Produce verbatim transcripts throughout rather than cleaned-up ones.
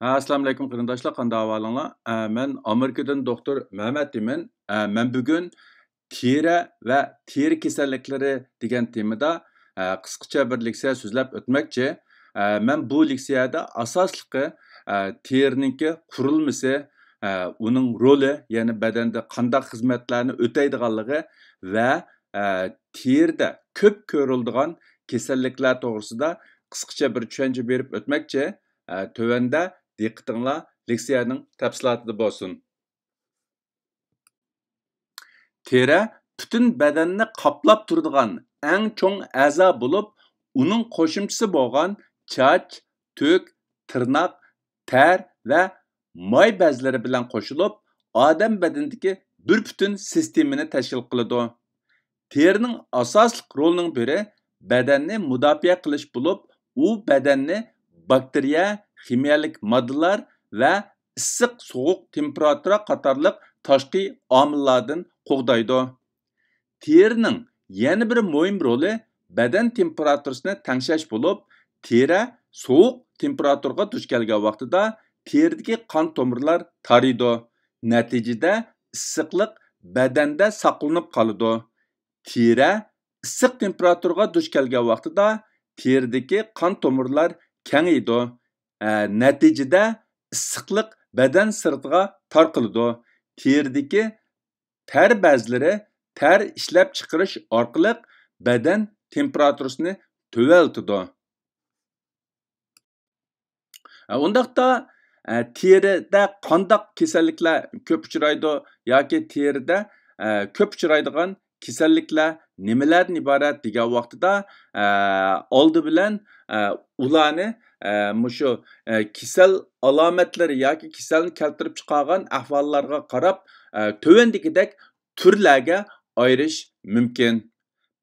ھە، ئەسسالامۇئەلەيكۇم قېرىنداشلار، قانداق ئەھۋالىڭلار؟ ئە، مەن ئامېرىكىدىن دوختۇر مەمەت ئىمىن. ئە، مەن بۈگۈن تېرە ۋە تېرە كېسەللىكلىرى دېگەن تېمىدا، ئە، قىسقىچە بىر لېكسىيە سۆزلەپ ئۆتمەكچى. ئە، مەن بۇ لېكسىيەدە ئاساسلىقى، ئە، تېرىنىڭكى قۇرۇلمىسى، ئە، ئۇنىڭ رولى، يەنى بەدەندە قانداق خىزمەتلەرنى ئۆتەيدىغانلىقى ۋە، ئە، تېرىدە كۆپ كۆرۈلىدىغان كېسەللىكلەر توغرىسىدا قىسقىچە بىر چۈشەنچە بېرىپ ئۆتمەكچى. ئە، تۆۋەندە دىققىتىڭلار لېكسىيەنىڭ تەپسىلاتىدا بولسۇن. تېرە پۈتۈن بەدەننى قاپلاپ تۇرىدىغان ئەڭ چوڭ ئەزا بولۇپ، ئۇنىڭ قوشۇمچىسى بولغان چاچ، تۈك، تىرناق، تەر ۋە ماي بەزلىرى بىلەن قوشۇلۇپ، ئادەم بەدىنىدىكى بىر پۈتۈن سىستېمىنى تەشكىل قىلىدۇ. تېرىنىڭ ئاساسلىق رولىنىڭ بىرى بەدەننى مۇداپىئە قىلىش بولۇپ، ئۇ بەدەننى باكتېرىيە، خىمىيەلىك ماددىلار ۋە ئىسسىق، سوغۇق، تېمپېراتۇرا قاتارلىق تاشقى ئامىللاردىن قوغدايدۇ. تېرىنىڭ يەنە بىر مۇھىم رولى بەدەن تېمپېراتۇرىسىنى تەڭشەش بولۇپ، تېرە سوغۇق تېمپېراتۇرىغا دۇچ كەلگەن ۋاقتىدا تېرىدىكى قان تومۇرلار تارىيدۇ. نەتىجىدە ئىسسىقلىق بەدەندە ساقلىنىپ قالىدۇ. تېرە ئىسسىق تېمپېراتۇرىغا دۇچ كەلگەن ۋاقتىدا تېرىدىكى قان تومۇرلار كېڭىيىدۇ. ئە، نەتىجىدە ئىسسىقلىق بەدەن سىرتىغا تارقىلىدۇ. تېرىدىكى تەر بەزلىرى تەر ئىشلەپچىقىرىش ئارقىلىق بەدەن تېمپېراتۇرىسىنى تۆۋەنلىتىدۇ. ئە، ئۇنداقتا، ئە، تېرىدە قانداق كېسەللىكلەر كۆپ ئۇچرايدۇ ياكى تېرىدە، ئە، كۆپ ئۇچرايدىغان كېسەللىكلەر نېمىلەردىن ئىبارەت دېگەن ۋاقتىدا، ئە، ئالدى بىلەن، ئە، ئۇلارنى، ئە، مۇشۇ، ئە، كېسەل ئالامەتلىرى ياكى كېسەلنى كەلتۈرۈپ چىقارغان ئەھۋاللارغا قاراپ، ئە، تۆۋەندىكىدەك تۈرلەرگە ئايرىش مۇمكىن.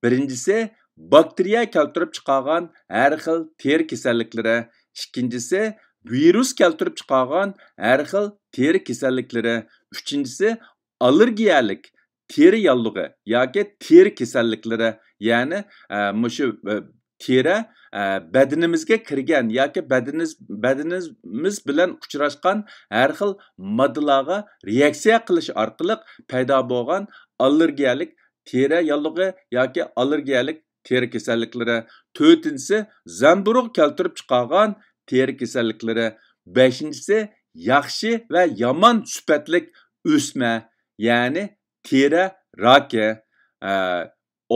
بىرىنچىسى، باكتېرىيە كەلتۈرۈپ چىقارغان ھەر خىل تېرە كېسەللىكلىرى. ئىككىنچىسى، ۋىرۇس كەلتۈرۈپ چىقارغان ھەر خىل تېرە كېسەللىكلىرى. ئۈچىنچىسى، ئاللېرگىيەلىك تېرە ياللۇغى ياكى تېرە كېسەللىكلىرى. يەنى، ئە، مۇشۇ، ئە، تېرە، ئە، بەدىنىمىزگە كىرگەن ياكى بەدىنىز-، بەدىنىمىز بىلەن ئۇچراشقان ھەر خىل ماددىلارغا رېئاكسىيە قىلىش ئارقىلىق پەيدا بولغان ئاللېرگىيەلىك تېرە ياللۇغى ياكى ئاللېرگىيەلىك تېرە كېسەللىكلىرى. تۆتىنچىسى، زەمبۇرۇغ كەلتۈرۈپ چىقارغان تېرە كېسەللىكلىرى. بەشىنچىسى، ياخشى ۋە يامان سۈپەتلىك ئۆسمە، يەنى تېرە راكى. ئە،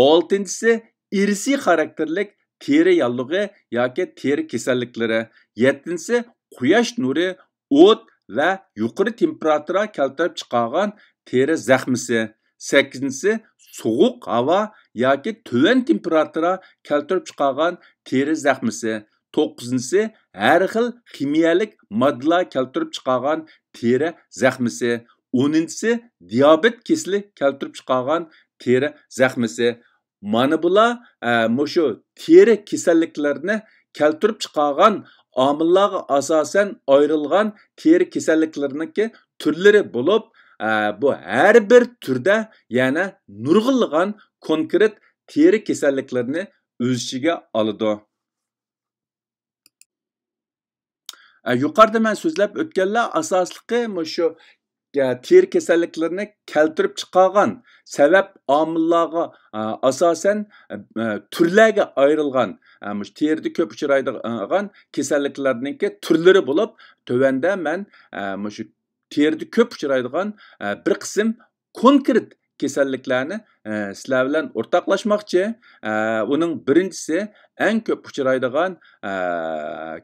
ئالتىنچىسى، ئىرسىي خاراكتېرلىك تېرە ياللۇغى ياكى تېرە كېسەللىكلىرى. يەتتىنچىسى، قۇياش نۇرى، ئوت ۋە يۇقىرى تېمپېراتۇرا كەلتۈرۈپ چىقارغان تېرە زەخمىسى. سەككىزىنچىسى، سوغۇق ھاۋا ياكى تۆۋەن تېمپېراتۇرا كەلتۈرۈپ چىقارغان تېرە زەخمىسى. توققۇزىنچىسى، ھەر خىل خىمىيەلىك ماددىلار كەلتۈرۈپ چىقارغان تېرە زەخمىسى. ئونىنچىسى، دىيابېت كېسىلى كەلتۈرۈپ چىقارغان تېرە زەخمىسى. مانا بۇلار، ئە، مۇشۇ تېرە كېسەللىكلىرىنى كەلتۈرۈپ چىقارغان ئامىللارغا ئاساسەن ئايرىلغان تېرە كېسەللىكلىرىنىڭكى تۈرلىرى بولۇپ، ئە، بۇ ھەر بىر تۈردە يەنە نۇرغۇنلىغان كونكرېت تېرە كېسەللىكلىرىنى ئۆز ئىچىگە ئالىدۇ. ئە، يۇقىرىدا مەن سۆزلەپ ئۆتكەنلەر ئاساسلىقى مۇشۇ، ئە، تېرە كېسەللىكلىرىنى كەلتۈرۈپ چىقارغان سەۋەب ئامىللارغا، ئە، ئاساسەن، ئە، تۈرلەرگە ئايرىلغان، ئە، مۇشۇ تېرىدە كۆپ ئۇچرايدىغان كېسەللىكلەرنىڭكى تۈرلىرى بولۇپ، تۆۋەندە مەن، ئە، مۇشۇ تېرىدە كۆپ ئۇچرايدىغان، ئە، بىر قىسىم كونكرېت كېسەللىكلەرنى، ئە، سىلەر بىلەن ئورتاقلاشماقچى. ئە، ئۇنىڭ بىرىنچىسى ئەڭ كۆپ ئۇچرايدىغان، ئە،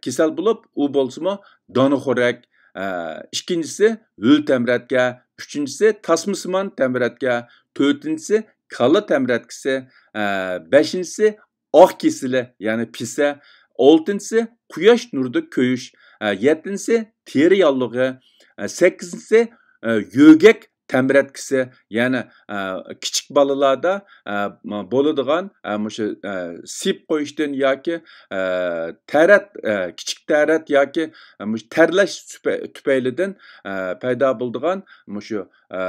كېسەل بولۇپ، ئۇ بولسىمۇ دانىخورەك. ئە، ئىككىنچىسى ھۆل تەمرەتكە، ئۈچىنچىسى تاسمىسىمان تەمرەتكە، تۆتىنچىسى كالا تەمرەتكىسى، ئە، بەشىنچىسى ئاق كېسىلى، يەنى پىسە، ئالتىنچىسى قۇياش نۇرىدا كۆيۈش، ئە، يەتتىنچىسى تېرە ياللۇغى، ئە، سەككىزىنچىسى، ئە، يۆگەك تەمرەتكىسى، يەنى، ئە، كىچىك بالىلاردا، ئە، بولىدىغان، ئە، مۇشۇ، ئە، سىيىپ قويۇشتىن ياكى، ئە، تەرەت، ئە، كىچىك تەرەت ياكى، ئە، مۇشۇ تەرلەش سۈپە-، تۈپەيلىدىن، ئە، پەيدا بولىدىغان مۇشۇ، ئە،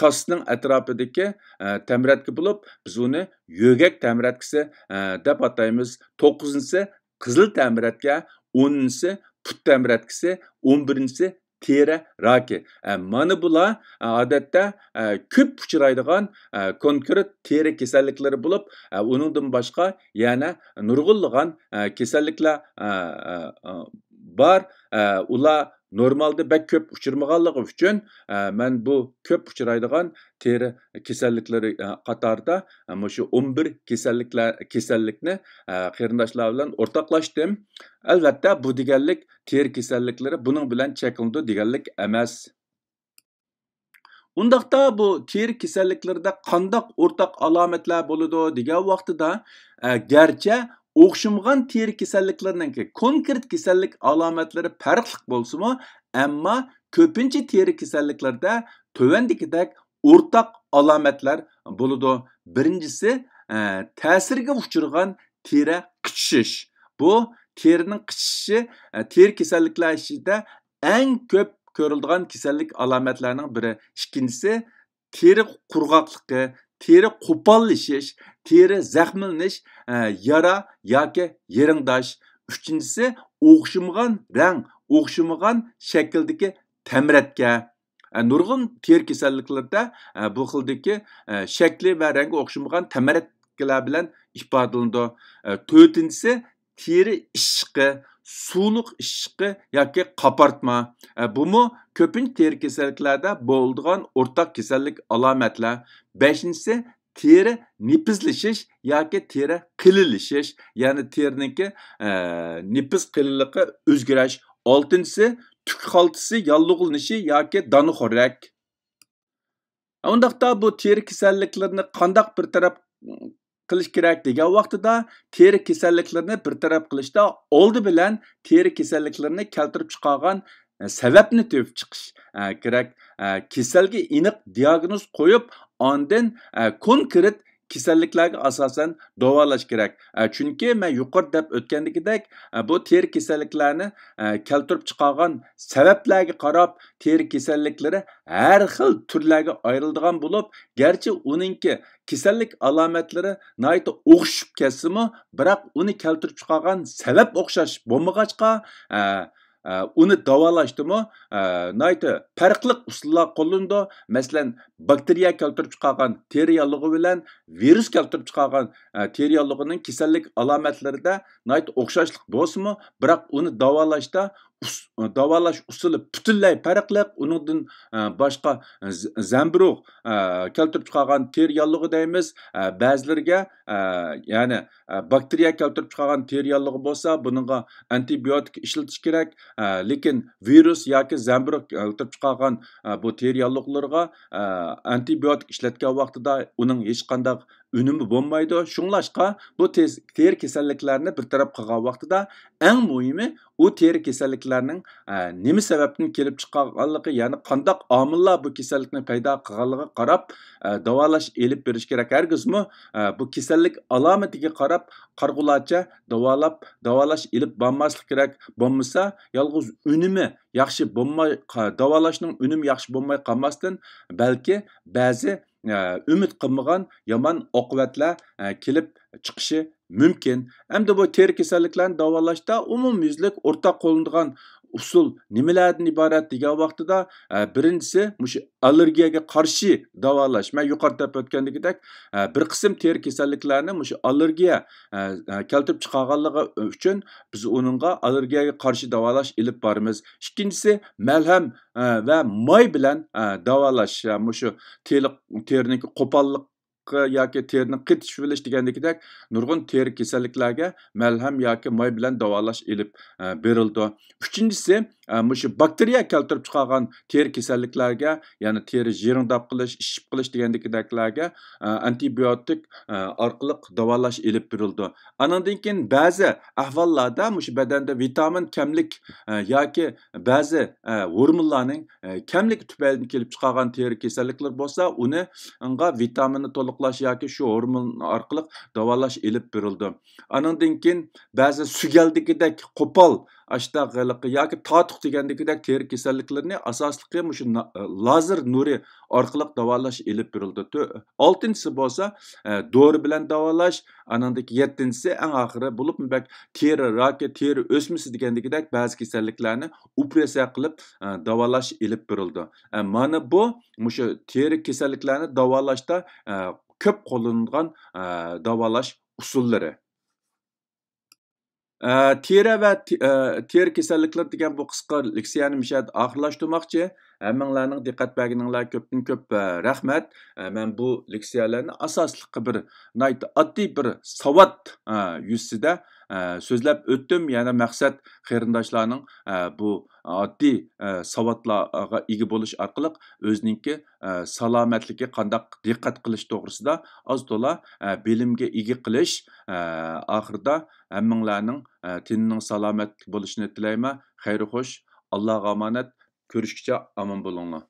كاسىنىڭ ئەتراپىدىكى، ئە، تەمرەتكە بولۇپ، بىز ئۇنى يۆگەك تەمرەتكىسى، ئە، دەپ ئاتايمىز. توققۇزىنچىسى قىزىل تەمرەتكە، ئونىنچىسى پۇت تەمرەتكىسى، ئون بىرىنچىسى تېرە راكى. ئە، مانا بۇلار، ئە، ئادەتتە، ئە، كۆپ ئۇچرايدىغان، ئە، كونكرېت تېرە كېسەللىكلىرى بولۇپ، ئە، ئۇنىڭدىن باشقا يەنە نۇرغۇنلىغان، ئە، كېسەللىكلەر، ئە، ئە، ئە، بار. ئە، ئۇلار نورمالدا بەك كۆپ ئۇچرىمىغانلىقى ئۈچۈن، ئە، مەن بۇ كۆپ ئۇچرايدىغان تېرە كېسەللىكلىرى، ئە، قاتارىدا، ئە، مۇشۇ ئون بىر كېسەللىكلەر، كېسەللىكنى، ئە، قېرىنداشلار بىلەن ئورتاقلاشتىم. ئەلۋەتتە، بۇ دېگەنلىك تېرە كېسەللىكلىرى بۇنىڭ بىلەن چەكلىنىدۇ دېگەنلىك ئەمەس. ئۇنداقتا بۇ تېرە كېسەللىكلىرىدە قانداق ئورتاق ئالامەتلەر بولىدۇ دېگەن ۋاقتىدا، ئە، گەرچە ئوخشىمىغان تېرە كېسەللىكلىرىنىڭكى كونكرېت كېسەللىك ئالامەتلىرى پەرقلىق بولسىمۇ، ئەمما كۆپىنچە تېرە كېسەللىكلىرىدە تۆۋەندىكىدەك ئورتاق ئالامەتلەر بولىدۇ. بىرىنچىسى، ئە، تەسىرگە ئۇچرىغان تېرە قىچىشىش. بۇ تېرىنىڭ قىچىشىشى، ئە، تېرە كېسەللىكلەر ئىچىدە ئەڭ كۆپ كۆرۈلىدىغان كېسەللىك ئالامەتلەرنىڭ بىرى. ئىككىنچىسى، تېرە قۇرغاقلىقى، تېرە قوپاللىشىش، تېرە زەخىملىنىش، ئە، يارا ياكى يىرىڭداش. ئۈچىنچىسى، ئوخشىمىغان رەڭ، ئوخشىمىغان شەكىلدىكى تەمرەتكە. ئە، نۇرغۇن تېرە كېسەللىكلىرىدە، ئە، بۇ خىلدىكى، ئە، شەكلى ۋە رەڭگى ئوخشىمىغان تەمرەتكىلەر بىلەن ئىپادىلىنىدۇ. ئە، تۆتىنچىسى، تېرە ئىششىقى، سۇلۇق ئىششىقى ياكى قاپارتما. ئە، بۇمۇ كۆپىنچە تېرە كېسەللىكلەردە بولىدىغان ئورتاق كېسەللىك ئالامەتلەر. بەشىنچىسى، تېرە نېپىزلىشىش ياكى تېرە قېلىنلىشىش، يەنى تېرىنىڭكى، ئە، نېپىز قېلىنلىقى ئۆزگىرىش. ئالتىنچىسى، تۈك خالتىسى ياللۇغلىنىشى ياكى دانىخورەك. ئۇنداقتا بۇ تېرە كېسەللىكلىرىنى قانداق بىر تەرەپ قىلىش كېرەك دېگەن ۋاقتىدا، تېرە كېسەللىكلىرىنى بىر تەرەپ قىلىشتا ئالدى بىلەن تېرە كېسەللىكلىرىنى كەلتۈرۈپ چىقارغان، ئە، سەۋەبنى تېپىپ چىقىش، ئە، كېرەك. ئە، كېسەلگە ئېنىق دىئاگنوز قويۇپ، ئاندىن، ئە، كونكرېت كېسەللىكلەرگە ئاساسەن داۋالاش كېرەك. ئە، چۈنكى مەن يۇقىرىدا دەپ ئۆتكەندىكىدەك، ئە، بۇ تېرە كېسەللىكلەرنى، ئە، كەلتۈرۈپ چىقارغان سەۋەبلەرگە قاراپ، تېرە كېسەللىكلىرى ھەر خىل تۈرلەرگە ئايرىلىدىغان بولۇپ، گەرچە ئۇنىڭكى كېسەللىك ئالامەتلىرى ناھايىتى ئوخشىشىپ كەتسىمۇ، بىراق ئۇنى كەلتۈرۈپ چىقارغان سەۋەب ئوخشاش بولمىغاچقا، ئە، ئە، ئۇنى داۋالاشتىمۇ، ئە، ناھايىتى پەرقلىق ئۇسۇللار قوللىنىدۇ. مەسىلەن، باكتېرىيە كەلتۈرۈپ چىقارغان تېرە ياللۇغى بىلەن ۋىرۇس كەلتۈرۈپ چىقارغان، ئە، تېرە ياللۇغىنىڭ كېسەللىك ئالامەتلىرىدە ناھايىتى ئوخشاشلىق بولسىمۇ، بىراق ئۇنى داۋالاشتا ئۇس-، داۋالاش ئۇسۇلى پۈتۈنلەي پەرقلىق. ئۇنىڭدىن، ئە، باشقا ز-، زەمبۇرۇغ، ئە، كەلتۈرۈپ چىقارغان تېرە ياللۇغى دەيمىز. ئە، بەزىلىرىگە، ئە، يەنى، ئە، باكتېرىيە كەلتۈرۈپ چىقارغان تېرە ياللۇغى بولسا، بۇنىڭغا ئانتىبىيوتىك ئىشلىتىش كېرەك. ئە، لېكىن ۋىرۇس ياكى زەمبۇرۇغ كەلتۈرۈپ چىقارغان، ئە، بۇ تېرە ياللۇغلىرىغا، ئە، ئانتىبىيوتىك ئىشلەتكەن ۋاقتىدا ئۇنىڭ ھېچقانداق ئۈنۈمى بولمايدۇ. شۇڭلاشقا بۇ تېز-، تېرە كېسەللىكلەرنى بىر تەرەپ قىلغان ۋاقتىدا، ئەڭ مۇھىمى ئۇ تېرە كېسەللىكلەرنىڭ، ئە، نېمە سەۋەبتىن كېلىپ چىققانلىقى، يەنى قانداق ئامىللار بۇ كېسەللىكنى پەيدا قىلغانلىقىغا قاراپ، ئە، داۋالاش ئېلىپ بېرىش كېرەك. ھەرگىزمۇ، ئە، بۇ كېسەللىك ئالامىتىگە قاراپ قارىغۇلارچە داۋالاپ، داۋالاش ئېلىپ بارماسلىق كېرەك. بولمىسا يالغۇز ئۈنۈمى ياخشى بولماي قا-، داۋالاشنىڭ ئۈنۈمى ياخشى بولماي قالماستىن، بەلكى بەزى ئە، ئۈمىد قىلمىغان يامان ئاقىۋەتلەر، ئە، كېلىپ چىقىشى مۇمكىن. ئەمدى بۇ تېرە كېسەللىكلەرنى داۋالاشتا ئومۇميۈزلۈك ئورتاق قوللىنىدىغان ئۇسۇل نېمىلەردىن ئىبارەت دېگەن ۋاقتىدا، ئە، بىرىنچىسى مۇشۇ ئاللېرگىيەگە قارشى داۋالاش. مەن يۇقىرىدا دەپ ئۆتكەندىكىدەك، ئە، بىر قىسىم تېرە كېسەللىكلەرنى مۇشۇ ئاللېرگىيە، ئە، ئە، كەلتۈرۈپ چىقارغانلىقى ئۈچۈن بىز ئۇنىڭغا ئاللېرگىيەگە قارشى داۋالاش ئېلىپ بارىمىز. ئىككىنچىسى مەلھەم، ئە، ۋە ماي بىلەن، ئە، داۋالاش، ئە، مۇشۇ تېلىق-، تېرىنىڭكى قوپاللىقى ياكى تېرىنى قېتىشىۋېلىش دېگەندىكىدەك نۇرغۇن تېرە كېسەللىكلەرگە مەلھەم ياكى ماي بىلەن داۋالاش ئېلىپ، ئە، بېرىلىدۇ. ئۈچىنچىسى، ئە، مۇشۇ باكتېرىيە كەلتۈرۈپ چىقارغان تېرە كېسەللىكلەرگە، يەنى تېرە يىرىڭداپ قېلىش، ئىششىپ قېلىش دېگەندىكىدەكلەرگە، ئە، ئانتىبىيوتىك، ئە، ئارقىلىق داۋالاش ئېلىپ بېرىلىدۇ. ئانىڭدىن كېيىن بەزى ئەھۋاللاردا مۇشۇ بەدەندە ۋىتامىن كەملىك، ئە، ياكى بەزى، ئە، ھورمونلارنىڭ، ئە، كەملىكى تۈپەيلىدىن كېلىپ چىقارغان تېرە كېسەللىكلىرى بولسا، ئۇنى، ئۇنىڭغا ۋىتامىننى تولۇقلاش ياكى شۇ ھورمون ئارقىلىق داۋالاش ئېلىپ بېرىلىدۇ. ئانىڭدىن كېيىن بەزى سۈگەلدىكىدەك قوپال، ئاشتاق غىلىقى ياكى تاتۇق دېگەندىكىدەك تېرە كېسەللىكلىرىنى ئاساسلىقى مۇشۇ نا-، لازېر نۇرى ئارقىلىق داۋالاش ئېلىپ بېرىلىدۇ. تۆ-، ئالتىنچىسى بولسا، ئە، دورا بىلەن داۋالاش، ئانىڭدىكى يەتتىنچىسى ئەڭ ئاخىرى بولۇپمۇ بەك تېرە راكى، تېرە ئۆسمىسى دېگەندىكىدەك بەزى كېسەللىكلەرنى ئوپېراتسىيە قىلىپ، ئە، داۋالاش ئېلىپ بېرىلىدۇ. ئە، مانا بۇ مۇشۇ تېرە كېسەللىكلەرنى داۋالاشتا، ئە، كۆپ قوللىنىلغان، ئە، داۋالاش ئۇسۇللىرى. ئە، تېرە ۋە تې-، ئە، تېرە كېسەللىكلىرى دېگەن بۇ قىسقا لېكسىيەنى مۇشۇ يەردە ئاخىرلاشتۇرماقچى. ھەممىڭلارنىڭ دىققەت بەرگىنىڭلارغا كۆپتىن كۆپ، ئە، رەھمەت. ئە، مەن بۇ لېكسىيەلەرنى ئاساسلىقى بىر ناھايىتى ئاددىي بىر ساۋات، ئە، يۈزىسىدە، ئە، سۆزلەپ ئۆتتۈم. يەنە مەقسەت قېرىنداشلارنىڭ، ئە، بۇ ئاددىي، ئە، ساۋاتلارغا ئىگە بولۇش ئارقىلىق ئۆزىنىڭكى، ئە، سالامەتلىكى قانداق دىققەت قىلىش توغرىسىدا ئاز تولا، ئە، بىلىمگە ئىگە قىلىش. ئە، ئاخىرىدا ھەممىڭلارنىڭ، ئە، تېنىنىڭ سالامەتلىك بولۇشىنى تىلەيمەن. خەير خوش، ئاللاغا ئامانەت، كۆرۈشكىچە ئامان بولۇڭلار.